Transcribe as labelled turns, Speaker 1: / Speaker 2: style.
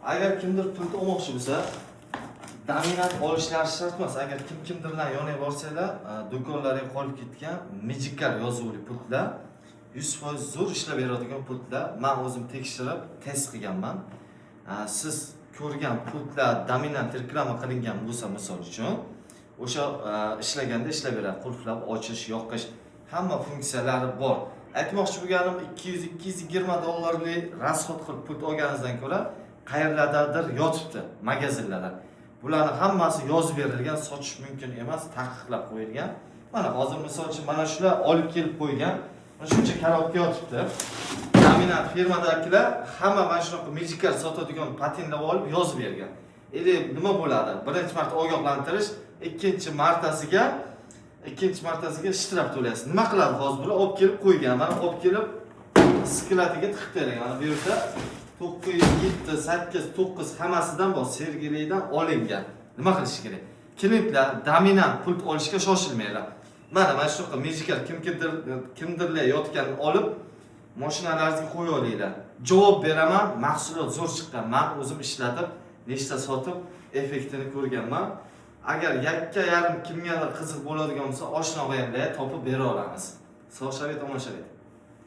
Speaker 1: Agar kimdir pult olmoqchi bo'lsa, Dominant olishlari shart emas. Agar kim kimdirlar yoniga borsanglar, do'konlarga qolib ketgan Magical yozuvli pultlar 100% zo'r ishlab beradigan pultlar. Man o'zim tekshirib, test qilganman. Siz ko'rgan pultlar Dominant reklama qilingan bo'lsa, misol uchun, o'sha ishlaganda ishlab beradi. Qulflab ochish, yoqish, hamma funksiyalari bor. Aytmoqchi bo'lganim, 200-220 dollarlik расход qilib pult olganingizdan ko'ra, qayerlardadir yotibdi magazinlarda. Bularni hammasi yozib berilgan, sotish mumkin emas, taqiqlab qo'yilgan. Mana hozir, misol uchun, mana shular olib kelib qo'ygan. Mana shuncha коробка yotibdi. Dominant firmadagilar hamma mana shunaqa Magical sotadigan patentlab olib yozib bergan. Или nima bo'ladi? Birinchi marta ogohlantirish, ikkinchi martasiga штраф to'laysiz. Nima qiladi hozir bular? Olib kelib qo'ygan. Mana olib kelib склад iga tiqib bergan. Mana bu yerda 9, 7, 8, 9 hammasidan bor. Sergelidan olingan. Nima qilish kerak? Klientlar Dominant pult olishga shoshilmanglar. Mana shunaqa Magical kim kimdir kimdirlar yotganini olib mashinalaringizga qo'yib olinglar. Javob beraman, mahsulot zo'r chiqqan. Man o'zim ishlatib, nechta sotib, effektini ko'rganman. Agar yakka yarim kimgadir qiziq bo'ladigan bo'lsa, oshna og'aynilarga topib bera olamiz. Sog' tomosha.